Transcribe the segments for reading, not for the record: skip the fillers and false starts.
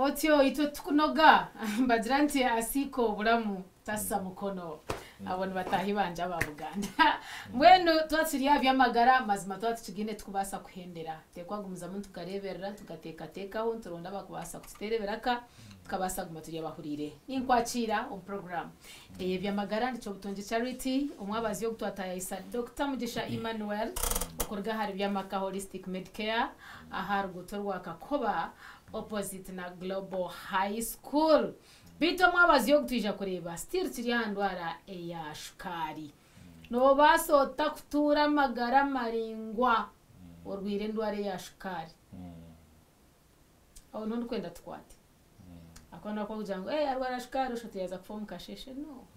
Otyo itwe tukunoga mbagira nti asiika oburamu tasa mukono. Abo ni bataahi bangye aba Buganda. Mbwenu twaba tukiri aha by'amagara, mazima twaba tukigaine tikubaasa kuhendera. Nituteekwa kugumizamu nitugareeberera, nitugateekateekaho, nituronda abakubaasa kututeera ebiraka, tukabaasa kuguma turi abahuriire. Ninkwakiira omu puroguraamu ey'eby'amagara. Ndi Kyobutungi Charity, omwabazi ogu twataayaayisa Dokita Mugisha Emmanuel okuruga ahari Byamaka Holistic Medicare aha ruguuto rwa Kakoba opposite na Global High School. Beitu omwabazi ogu twija kureeba still kiri aha ndwara eya shukaari. Noobaasa ota kutuura amagara maraingwa orwaire endwara eya shukaari? Aho niho ndikwenda tukwate. Ahakuba nobaasa kugira ngu eh arwara shukaari osho tiyaza kufa omu kasheeshe. No,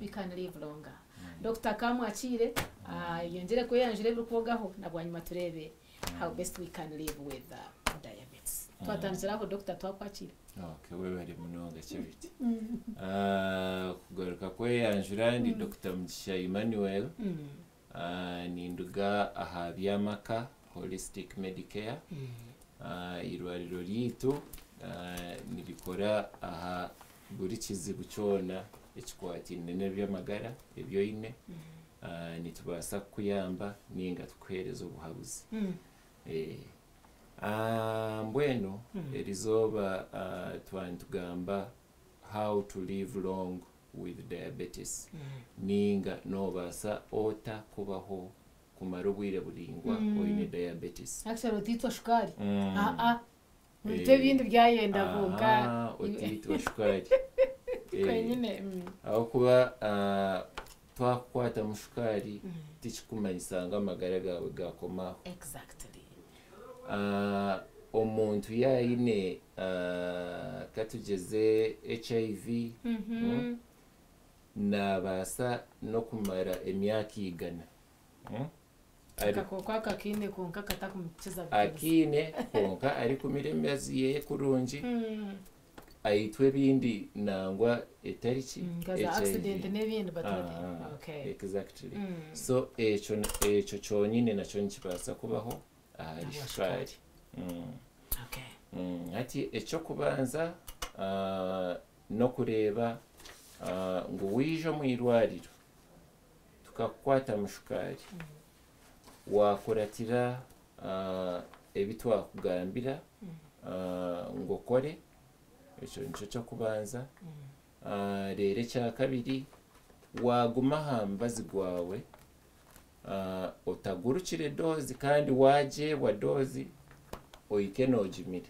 we can live longer. Dokita kamwakiire ayongyere kweyanjura ebirikwogaho na bwanyima tureebe how best we can live with diabetes. Twatandikira aho Dokita twakwakira. Okay, webare munonga Charity. Ah, kugaruka kweyanjura ndi Dr. Mugisha Emmanuel. Ah, ninduga aha by'amaka Holistic Medicare. Ah, eirwariro ryaitu ah, nirikora aha buri kizibu kyona ekikwataine n'eby'amagara ebi oine. Ah, nitubaasa kukuyamba ninga tukuheereza obuhabuzi. Eh, ah, mbwenu erizooba ah, twaba nitugamba how to live long with diabetes ninga noobaasa ota kubaho kumara obwire buraingwa oine diabetes. Actually otiitwa shukaari. Aa ebintu ebindi byayenda kwonka. Aha, otiitwa shukaari. Kwenyine. Ahabw'okuba ah, twakukwatamu shukaari tikikumanyisa ngu amagara gaawe gaakoma aho. Ah, omuntu yaayine ah, katugyeze HIV, naabaasa n'okumara emyaka 100 Ari- Akakooko aka akaine kwonka katakumukiza butuuzi. Akiine kwonka arikumira emibazi ye kurungi, aitwa ebindi nangwa etari ki? Nka za accident n'ebindi but not Ah, exactly. So ekyo kyonyine nakyo nikibaasa kubaho ahari Ahabwa shukaari. Hati eky'okubanza ah, n'okureeba ah, ngu waija omu irwariro tukakukwatamu shukaari, waakuratira ah, ebi twakugambira ah, ngu okore, ekyo nikyo ky'okubanza. Ah, reero ekya kabiri waaguma aha mubazi gwawe ah, otagurukire dose kandi waagyebwa dose ohike noogimira.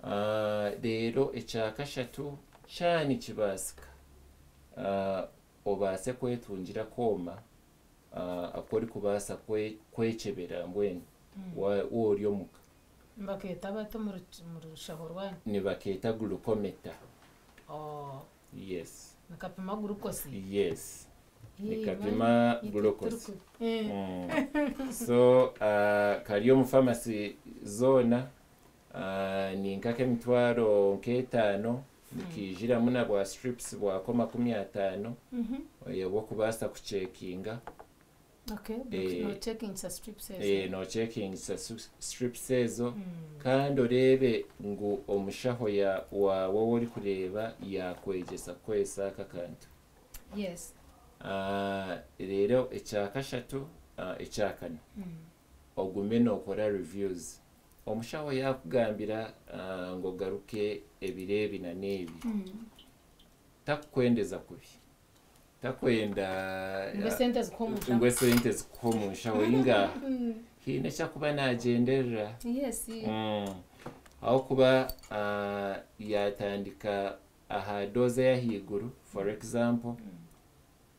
Ah, reero ekya kashatu kyaba nikibaasika ah, obaase kwetungira akooma ah, aku orikubaasa kwekyebera mbwenu waaba ori omuka. Nibakeeta bata omu rushaho rwanyu? Nibakeeta glucometer. Oh. Yes. Nikapima glucose? Yes. Ii, Nikapima mani, glucose. So kari omu pharmacy zoona ni nk'akemitwaro nk'etaano nikiijiramu na bwa strips bwako 50 obw'okubaasa kucheckinga. Nocheckingisa strips ezo. Nocheckingisa strips ezo kandi oreebe ngu omushaho waawe ou orikureeba yaakwegyesa kukozesa aka kantu. Ah, reero ekya kashatu ah, ekyakana ogume nookora reviews. Omushaho yaakugambira ah, ngu ogaruke ebiro ebi na n'ebi, takukwendeza kubi. Takwenda Ngu esente zikuha omu nshaho. Ngu esente zikuha omu nshaho inga haine ekyakuba naagyenderera. Ahabw'okuba ah, yaatandika aha dose ey'ahaiguru for example,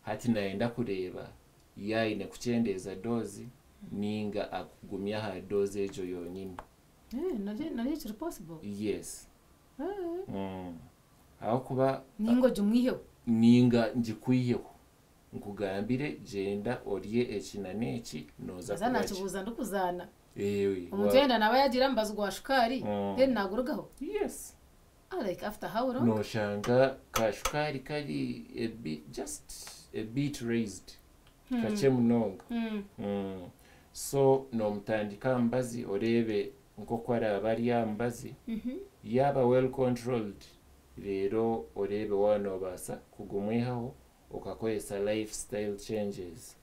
hati nayenda kureeba yaayine kukyendeeza dose ninga akugumya aha dose egyo yonyine. Eh, naryo kiri possible? Yes. Ahabw'okuba Ninga ogimwiheho. Ninga ngikwiheho nkugambire gyenda orye eki na n'eki nooza Haza kuba gye. nakibuuza ndikuzaana. Omuntu Wa yenda naaba yagiire aha mubazi gwa shukaari, then nagurugaho? Yes. Ah, like after how long? Nooshanga ka shukaari kari a bit, just a bit raised, kakye munonga. So noomutandika aha mubazi oreebe Nk'oku araaba ari aha mubazi, yaaba well controlled, reero oreebe waaba noobaasa kugumwihaho okakozesa lifestyle changes.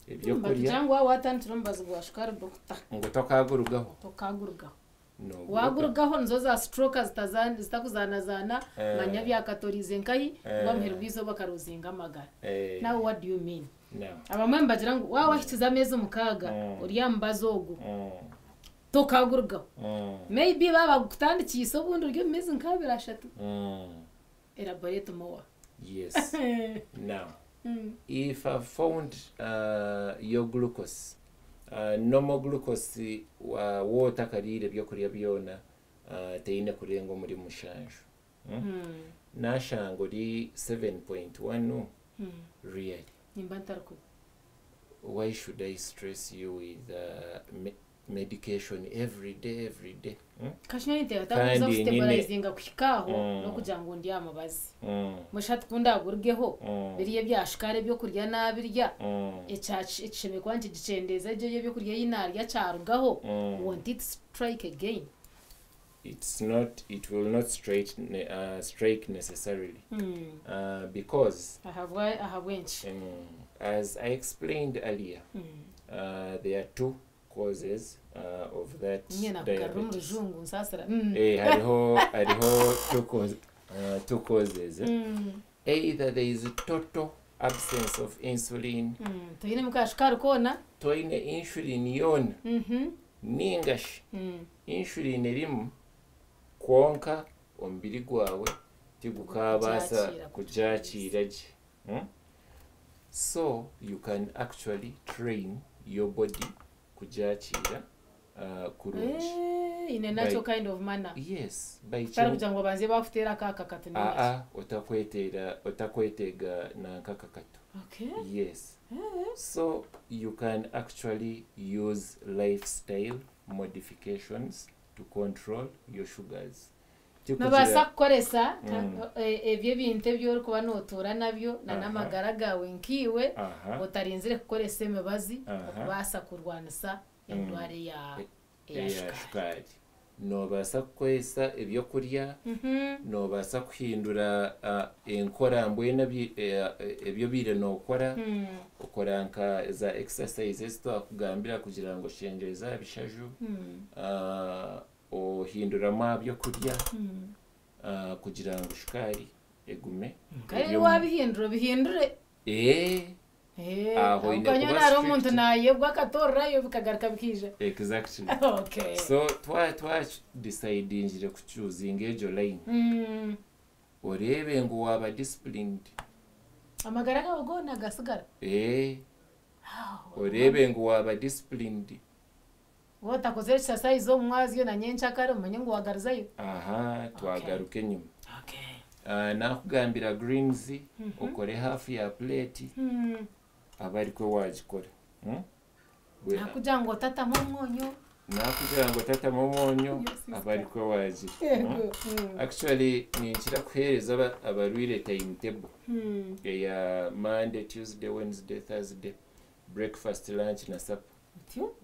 Ebyokurya. Batugira ngu waaba watandikire omubazi gwa shukaari doctor. Ngu tokagurugaho. Tokagurugaho. Waagurugaho nizo za stroke zitakuzaanazaana, manya byakatoriize nkahi, ngu amuheru gw'eizooba okaruzinga amagara. Now what do you mean? Abamwe nibagira ngu waaba wahikize ameezi mukaaga ori aha mubazi ogu, tokagurugaho. Maybe baaba bagukutandikiise obundi ori omu meezi nk'abiri ashatu. Elaborate more. Yes. Now, if I've found your glucose, normal glucose waaba otakariire byokurya byona teine kurenga omuri 7. Nashanga ori 7.1, really? Nimba ntarikuba. Why should I stress you with medication every day, every day? Kasha nteekateeka Kandi kuza nyine kustabilizinga kuhika aho n'okugira ngu ndi aha mubazi. Mbwenu hati ku ndaagurugeho, biriya ebya shukaari ebyokurya naabirya, ekishebe kuba nikigikyendeeza gye ebyokurya ebi naarya kyarugaho, won't it strike again? It's not, it will not strike necessarily because Ahabw'enki? As I explained earlier, there are two causes of that Nyine nakugarura omu diabetes. rujungu, nsaasira. Hariho two causes. Either there is total absence of insulin, Toine muka shukaari koona. Toine insulin yoona, ningashi insulin erimu kwonka omubiri gwawe tigukabaasa Kugyakira. Kugyakira gye. So you can actually train your body kugyakira kurungi. In a natural kind of manner. Yes, by Kutari kugira ngu babanze bakuteera akaaka kati ningashi. Aa, otakwetera, otakwetega nankakakato. Yes, so you can actually use lifestyle modifications to control your sugars. Nobaasa kukoresa ebyo ebintu ebi orikuba nootuura nabyo na n'amagara gaawe nkiiwe otarinzire kukoresa emibazi okubaasa kurwanisa endwara eya eya shukaari. Shukaari noobaasa kukozesa ebyokurya, noobaasa kuhindura enkora mbwenu ebyo obaire nookora, okora nka za exercise ezi twakugambira kugira ngu oshengyereze aha bishaju, ohinduramu aha byokurya kugira ngu shukaari egume Kandi eri omu wabihindura obihindure. Aho oine Ahabw'okuba nyowe kuba hariho omuntu strict. naayebwa akatorerayo bikagaruka bikaija. Exactly. So twa decidingire kuchoosinga egyo line, oreebe ngu waaba disciplined. Amagara gawe goona gasigara. Oreebe ngu waaba disciplined. Waaba otakozire exercise omu mwazyo na nyenkyakare omanye ngu wagaruzayo. Aha, twagaruka enyima. Nakugambira greens okore half ya plate, aba arikwe wagikora. Nakugira ngu otatamu omwonyo. Nakugira ngu otatamu omwonyo, Yes, sister. aba arikwe wagira. Actually ninkira kuheereza abarwaire timetable eya Monday, Tuesday, Wednesday, Thursday, breakfast, lunch na supper. Otyo?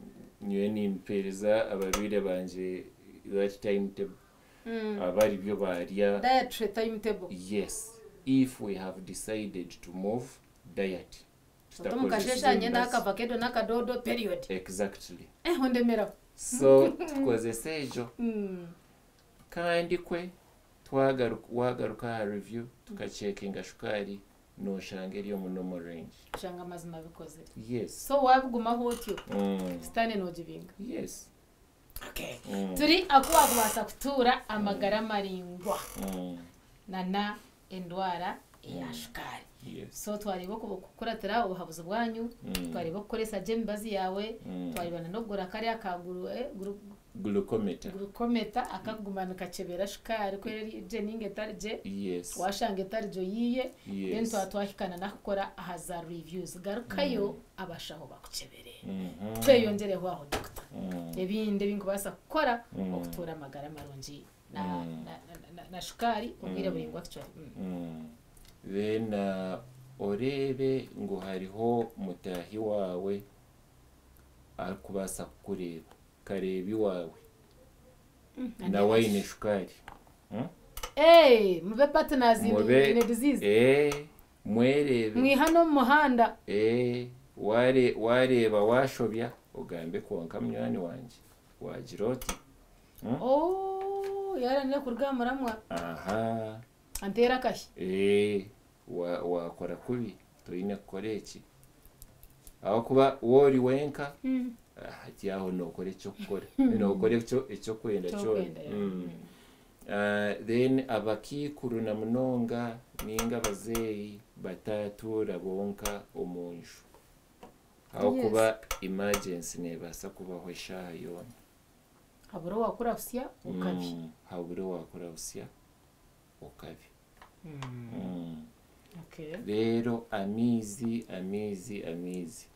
Nyowe nimpeereza abarwaire bangye that timetable, aba aribyo barya. Dietary timetable. Yes, if we have decided to move diet Oto mukashesha nyenda akavakedo n'akadodo, period. Exactly. Ondemeraho. So tukozesa egyo, kandi kwe wagaruka aha review tukacheckinga shukaari, noshanga eri omu normal range. Kushanga amazima bikoze. Yes. So wabigumaho otyo, sitaane noogibinga. Yes. Okay. Turi aku wakubaasa kutuura amagara maringwa nana endwara eya shukaari. So twareba okukuratira obuhabuzi bwanyu, twareba okukoresa gye emibazi yawe, twareba n'okugura kariya ka Glucometer. Glucometer akakuguma nikachebera shukaari ku eri gye ninga etari gye. Washanga etari gye oyiye, then twaba twahikana nakukora aha za reviews, garukayo abashaho bakuchebere. Tweyongereho aho doctor, ebindi ebinkubaasa kukora okutuura amagara marungi na shukaari obwire buringwa actually. Then oreebe ngu hariho mutahi waawe arikubaasa kukureeba, kareebi waawe. Nawe aine shukaari. Hey, mube partners in, Mube- in a disease. Eh, mwereebe. Mwihane omu muhanda. Eh, wareeba washobya ogambe kwonka munywani wangye wagira oti. Oh, yaranira kuruga aha muramwa. Aha. Anteera akahi. Eh, wakora kubi toine kukora eki. Ahakuba woori wenka hati aho nookora eky'okukora nookora ekyokwenda kyona. Ekyokwenda, yeah. Then abakiikuru na munonga ninga abazeeyi batatuura bonka omu nju. Ahakuba emergency neebaasa kubaho eshaaha yoona. Habura owakura busya okabi. Habura owakura busya okabi. Okay. Reero amaizi, amaizi, amaizi.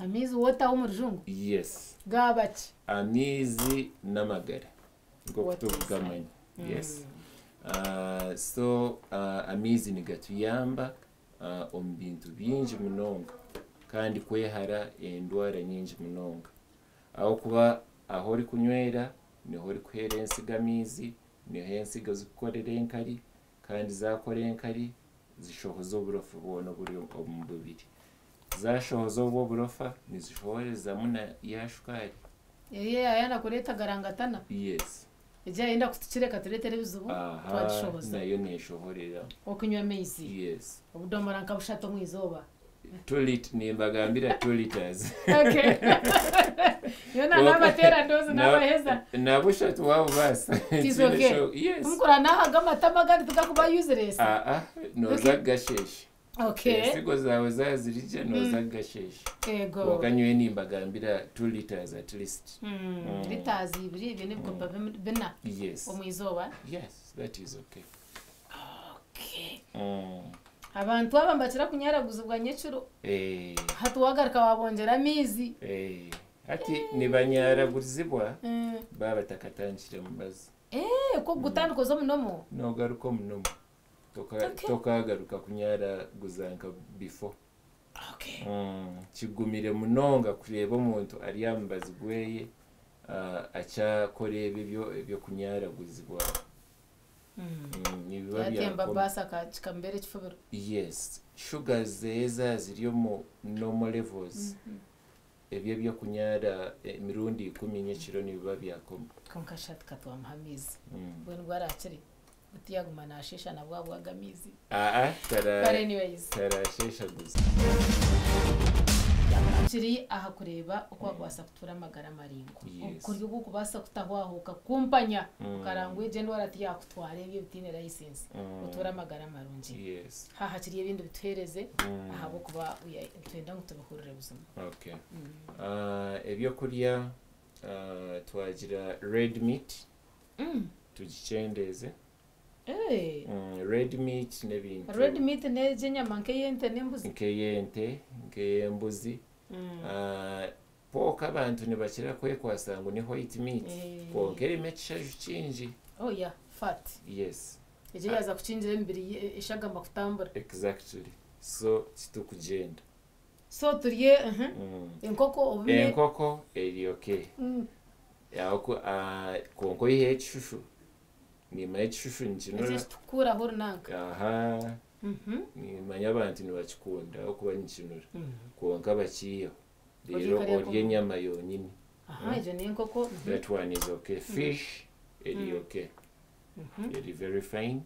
Amaizi water omu rujungu? Yes. Gaaba ki? Amaizi n'amagara. Nk'oku Water is tukugamanya. life. Yes. So amaizi nigatuyamba omu bintu bingi munonga kandi kwehara endwara nyingi munonga. Ahakuba ahu orikunywera niho orikuheera ensigo amaizi, niho ensigo zikukorera enkari kandi zakora enkari zishohoza oburofa bwona oburi omu mubiri. Zashohoza obwo oburofa nizishohorezamu na ya shukaari. Eriyo yayenda kureeta garangatana. Yes. Egyo yayenda kutukira ekatureetera ebizibu, twagishohoza. Nayo neshohorera. Okunywa amaizi. Yes. Obudomora nka bushatu omu izooba. Nimbagambira 2 liters. Okay. Yoona nabateera ndoozi nabaheza. Na bushatu wabubaasa. It is okay. Yes. Mukura nahaga amatama agandi tugakuba useless. Aa, nooza kugashesha. Okay. Ensigo zaawe zazirigye nooza kugashesha. Ego. Kwonka nyowe nimbagambira 2 liters at least. Liters ibiri ebyo n'ebikopo 4. Yes. Omu izooba. Yes, that is okay. Okay. Abantu aba nibakira kunyaraguzibwa nyekiro. Hati wagaruka wabongyera amaizi. Hati nibanyaragurizibwa baba batakatandikire mubazi. Ku ogutandika oza omunomo? Nogaruka omunomo. Tokagaruka kunyaraguza nka before. Okay. Kigumire munonga kureeba omuntu ari aha mubazi gweye akyakora ebyo ebyokunyaraguzibwa. Nibiba Yatemba byakoma. baasi kikamubera ekifubiro. Yes. Sugar zeeza ziri omu normal levels. Ebyo ebyokunyara emirundi 10 nyekiro nibiba byakoma. Kwonka shi hati katwamuha amaizi. Mbwenu bwo arakire. Buti yaguma nashesha nabwo ahabwaga amaizi. Aa, But anyways. tarasheshaguza. Kiri aha kureeba oku wakubaasa kutuura amagara maraingwa. Yes. Obukoryo obwokubaasa kutahwahuka kumpanya okarangwa egyo endwara tiyakutwara ebyo ebitiine license. Otuure amagara marungi. Yes. Haha kiri ebindi bituheereze ahabw'okuba nitwenda ngu tubihurire buzima. Okay. Ebyokurya twagira red meat tugikyendeeze. Hey. Red meat n'ebintu Red meat n'egyo enyama nk'ey'ente n'embuzi. Nk'ey'ente, nk'ey'embuzi. Pork abantu nibakira kwekwasa ngu ni white meat. Kwonka erimu ekishaju kingi. Oh yeah, fat. Yes. Egyo yaza kukingira emibiri eshagamba kutambura. Exactly. So titukugyenda. So turye enkoko obumwe. Enkoko eri okay. Kwonka oyiheho ekishushu. Nimanya ekishushu nikinura. Ekyo ekitukuraho runanka. Aha. Nimanya abantu nibakikunda ahabw'okuba nikinura. Kwonka bakiiheho. Orye Reero kariya orye k'omu- enyama yonyine. Aha, egyo n'enkoko. That one is okay. Fish eri okay. Eri very fine.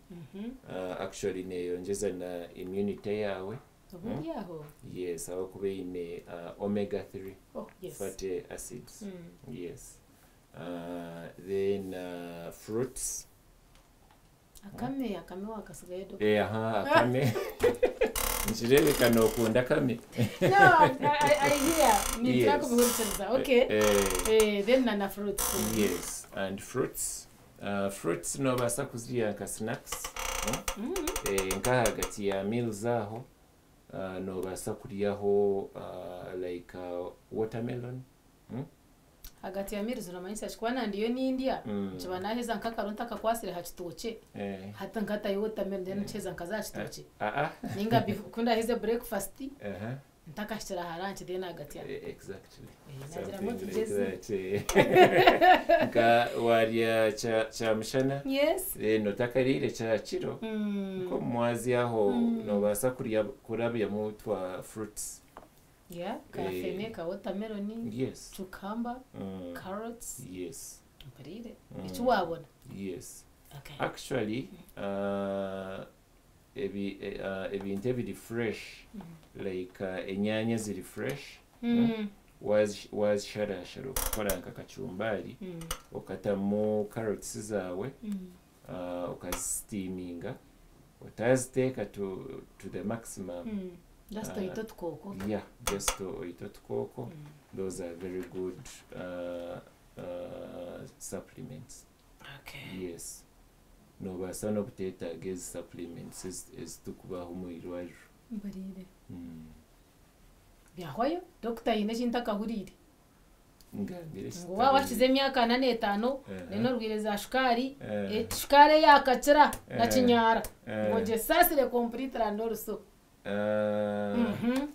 Actually neyongyeza na immunity yawe. Obundi aho. Yes, ahabw'okuba eine omega 3 Oh, yes. fatty acids. Yes. Then fruits. Akame, akame wakasigayo do. Eh, aha, akame. Nikireebeka nookunda akame. No, I hear. Nintira kubihurikiriza. Okay. Then na fruits. Yes, and fruits. Fruits nobaasa kuzirya nka snacks. Nka ahagati ya meals aho nobaasa kuryaho like watermelon. Hagati ya meals uramanyisa kikuba nandiyo nindya. Nkiba naheza nk'akaro ntakakwasire ha kitookye. Hati nkatayo watermelon then nkyeza nka za kitookye. Aa. Ninga ku ndaheze breakfast. Ntakahikire aha lunch then agatya. Exactly. Nagira ngu Something like otugyeze. that. Nka warya kyamushana then otakariire kyakiro, nk'omumwazi aho noobaasa kurya kurabyamu twa fruits. Yeah, ka fene, ka watermelon, cucumber, carrots. Mpuriire. Eki waabona. Yes. Okay. Actually, ebintu ebiri fresh like enyaanya ziri fresh, wazisharashara okakora nka kachumbari, okatamu carrots zaawe, okazisitiiminga, otaziteeka to the maximum. Just oyite otukooko. Yeah, just oyite otukooko. Those are very good supplements. Yes. Noobaasa n'obuteetaaga ezi supplements ezitukubaha omu irwariro. Mpuriire. Byahwayo, dokita haine eki ntakahuriire. Ngambire. Ngu waaba wakize emyaka 45, then orwaire za shukaari, shukaari eyakakira na kinyaara, ngu ogisaasire completely and also.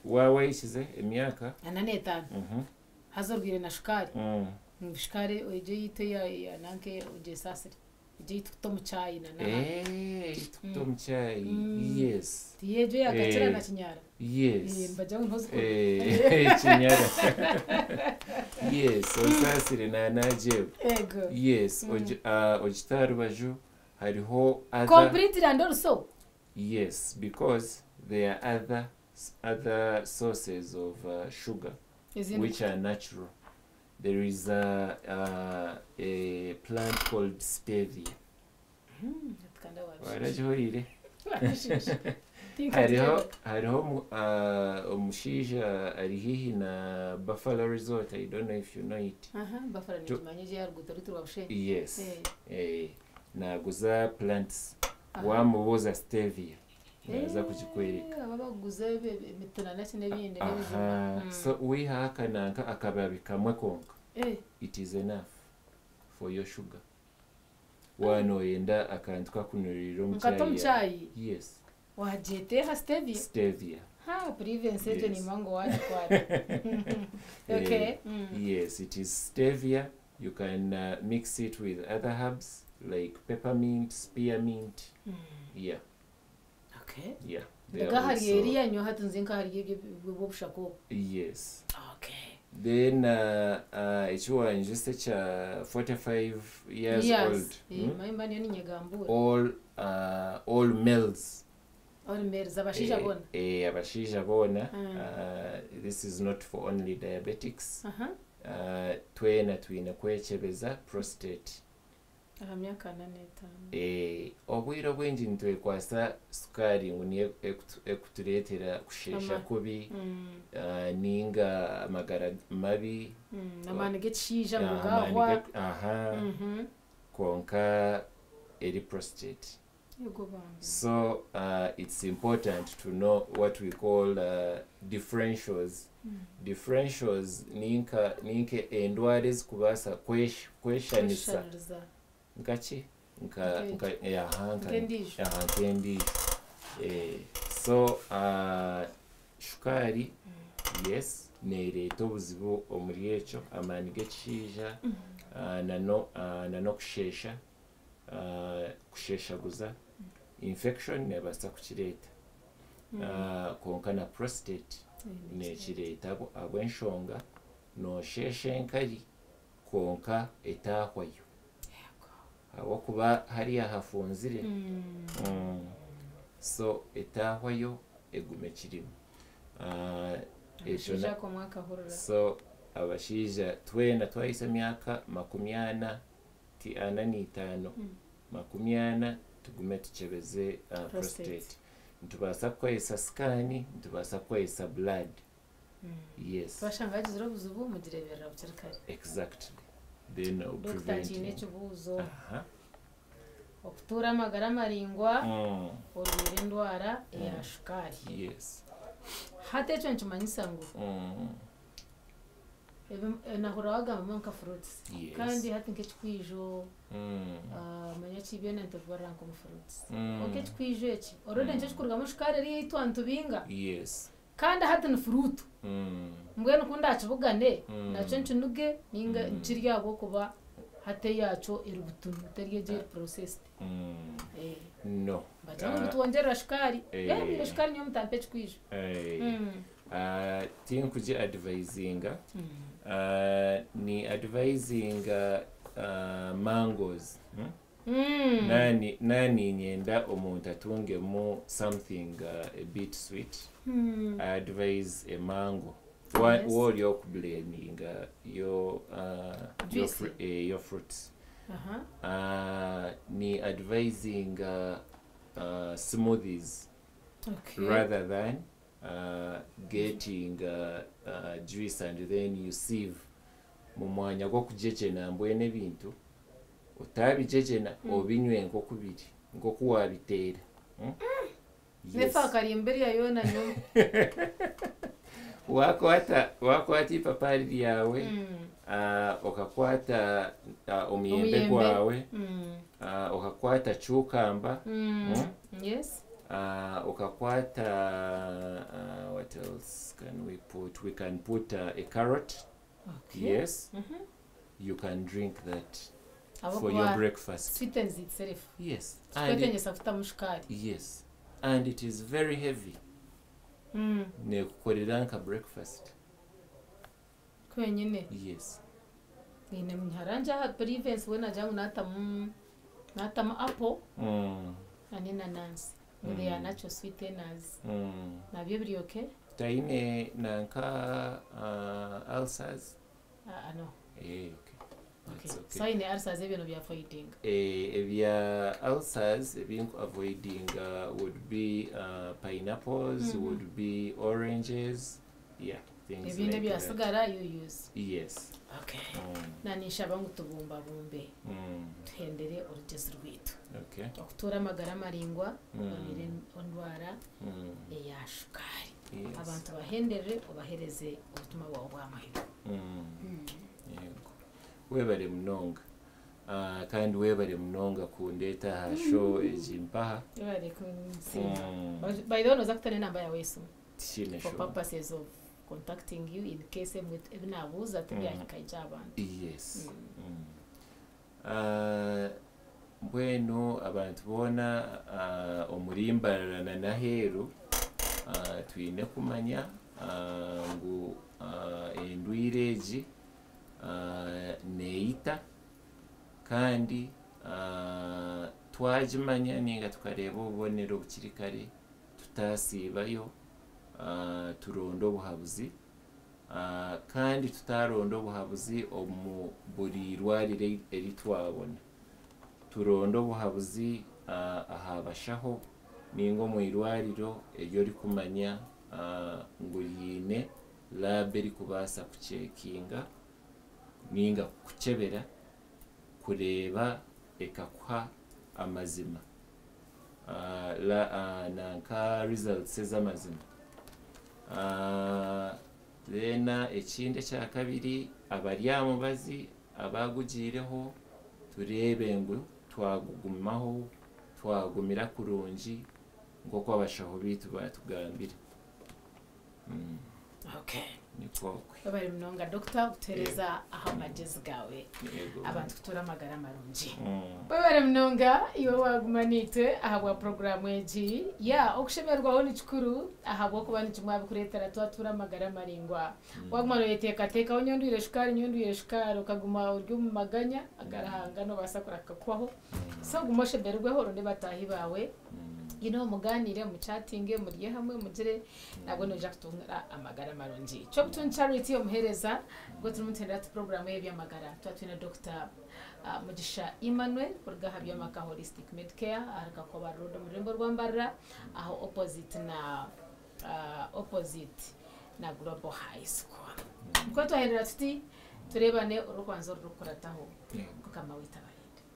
Waaba wahikize emyaka 45, haza orwaire na shukaari, ngu shukaari egyo eyaitu eya nanka ogyesaasire. Egyo ei tukuta omu chai na n'ahandi. Ei tukuta omu chai, yes. Tiyo egyo eyakakira na kinyaara? Yes. Nibagira ngu niho zikuruga. Kinyara. Yes, osaasire naanagyebwa. Ego. Yes, ogite aha rubaju hariho other Completely and also. Yes, because there are other sources of sugar Ezindi which are natural. There is a plant called stevia. Kandi wabishisha. Waragihuriire? Wabishisha. Tinka Hariho tugenda. Hariho omushaija ari haihi na Buffalo Resort. I don't know if you know it. Aha, Buffalo nikimanya egyo aha ruguuto rwitu rwa Bushenyi. Yes. Naaguza plants. Wamubuuza stevia, naaza kugikwereka. Aba bakuguza emiti na naki n'ebindi n'ebijuma. So wihaho akananka akababi kamwe konka. It is enough for your sugar. Waaba nooyenda akantu kakunuriire omu Nkata omu chai. chai? Yes. Wagyeteeha stevia? Stevia. Ha, Province egyo nimba ngu wagikwata. Okay. Yes, it is stevia. You can mix it with other herbs like peppermint, spearmint. Yeah, yeah. They are Ndaga hari also eriya nyowe hati nzi nka hari ebyo bw'obushaka obwo. Yes. Then ekiwanjise kya 45 years old. Mba niyo ninyegambura. All males. All males, abashaija boona. Abashaija boona. This is not for only diabetics. Twena twine kwekyebeza prostate. Aha myaka 45. Obwire obwingi nitwekwasa sukaari ngu niyo ekutureetera kusheesha kubi, ninga amagara mabi. Amaani g'ekishaija ngu Amaani gahwa. Aha. Kwonka eri prostate. Yego bambi. So it's important to know what we call differentials. Differentials ninka endwara ezikubaasa kweshanisa. Kweshaniriza. Nkaki? Nka Nk'egyo. Nka aha nka Nk'endiijo. Aha, nk'endiijo. So shukaari, yes, neereeta obuzibu omuri ekyo amaani g'ekishaija, nanokusheesha, kusheshaguza, infection neebaasa kukireeta. Kwonka na prostate nekireeta ahabw'enshonga noosheesha enkari kwonka etaahwayo ahabw'okuba hariya hafunzire. So etaahwayo egume kirimu. Ekyo Abashaija ako mwakahurira. So abashaija twena twahisa emyaka 40, ti 45, 40, tugume tukyebeze Prostate. Prostate. Nitubaasa kukozesa scan, nitubaasa kukozesa blood. Yes. Twashanga hagizire obuzibu mugireberera bukiri kare. Exactly. Then Dokita, nkiine preventing. ekibuuzo. Okutuura amagara maraingwa orwaire endwara eya shukaari. Hati ekyo nikimanyisa ngu nahurira wagamba nka fruits. Kandi hati nk'ekikwijo, manya ki byona nitubibarira nk'omu fruits. Konka ekikwijo eki, already nikyo kikurugamu shukaari eri ei twanitubinga. Yes. Kandi hati ni fruit. Mbwenu ku ndakibugane, nakyo nkinuge ninga nkirye ahabw'okuba hati eyaakyo eri butunu teri egyo eri processed. No. Nibagira ngu nitwongyerera shukaari. Mbwenu shukaari nyowe mutampa ekikwijo. Tinkugi advisinga. Ni advisinga mangoes. Naaba niinyenda omuntu atungemu something a bit sweet, I advise a mango. Waaba ori okublendinga your Juice. Your fruits. Ni advisinga smoothies rather than getting juice and then you sieve. Mu mwanya gw'okugyegyena mbwenu ebintu, otabigyegyena, obinywe nk'oku biri, nk'oku wabiteera. Yes. Nefaakarimba erya yoona nyowe. Wakwata ipapaari ryawe, okakwata omuyembe Omuyembe. gwawe, okakwata cucumber, okakwata, what else can we put? We can put a carrot. Yes. You can drink that for your Ahabw'okuba breakfast. Sweetens itself. Yes. And it, Tikwetengyesa kutamu shukaari. Yes. And it is very heavy. Nekukorera nka breakfast. Kwenyine. Yes. Nyine haranje aha preference we nagira ngu natamu apple n'enanansi. Ngu they are natural sweeteners. Nabyo biri okay? Taine nanka ulcers? No. Eh, okay. That's okay. So aine ulcers ebyo bya avoiding. Ebya ulcers ebinku avoiding would be pineapples, would be oranges, yeah, things Ebindi like that. ebyasigara you use. Yes. Okay. Naninshaba ngu tubumbabumbe tuhendere orugyezi rwitu. Okutuura amagara maraingwa onire endwara eya shukaari. Abantu bahenderere obahereze obutumwa bwawe bwa muheru. Yego. Webare munonga. Kandi webare munonga kundeeta aha show egi mpaha. Webare kunsiima. By the way, noza kutana enamba yawe y'esimu Tikiine for show. purposes of contacting you in case ebi nabuuza tibyahika abantu. Yes. Mbwenu abantu boona omuri Mbarara na n'aheeru, twine kumanya ngu endwire egi neeyita kandi twagimanya ninga tukareeba obubonero bukiri kare, tutaasiibayo, turonde obuhabuzi, kandi tutaronda obuhabuzi omu buri irwariro eri twabona. Turonde obuhabuzi aha bashaho ninga omu irwariro eri orikumanya ngu riine lab erikubaasa kucheckinga ninga kukukyebera kureeba ekakuha amazima, nanka results ez'amazima. Then ekindi ekya kabiri, abari aha mubazi abagugiireho, tureebe ngu twagugumaho, twagumira kurungi nk'oku abashaho biitu batugambire. Nikwo okwe. Webare munonga doctor kutuheereza aha magyezi gaawe. Yego. Abantu kutura amagara marungi. Webare munonga iwe waguma niitwe ahabwa puroguraamu egi. Ya okushemererwaho ni kikuru ahabw'okuba nikimwe bikureetera twatura amagara maraingwa. Waguma noyeteekateekaho nyondwire shukaari, nyondwire shukaari, okaguma ori omu maganya agarahanga nobaasa kurakakuhwaho. So guma oshemererweho oronde bataahi baawe. Muganire, muchatinge, murye hamwe, mugire nabwo noija kutunga amagara marungi. Kyobutungi Charity omuheereza gwe turimu nituhendera puroguraamu y'ebyamagara. Tuba twine Dr. Mugisha Emmanuel kuruga aha by'amaka Holistic Medicare ahari Kakoba Road omu rurembo rwa Mbarara aho opposite na Global High School. Nikwo twahendera tuti tureebane orukwanza orurikukurataho. Yego. Mukama waitu abarinde.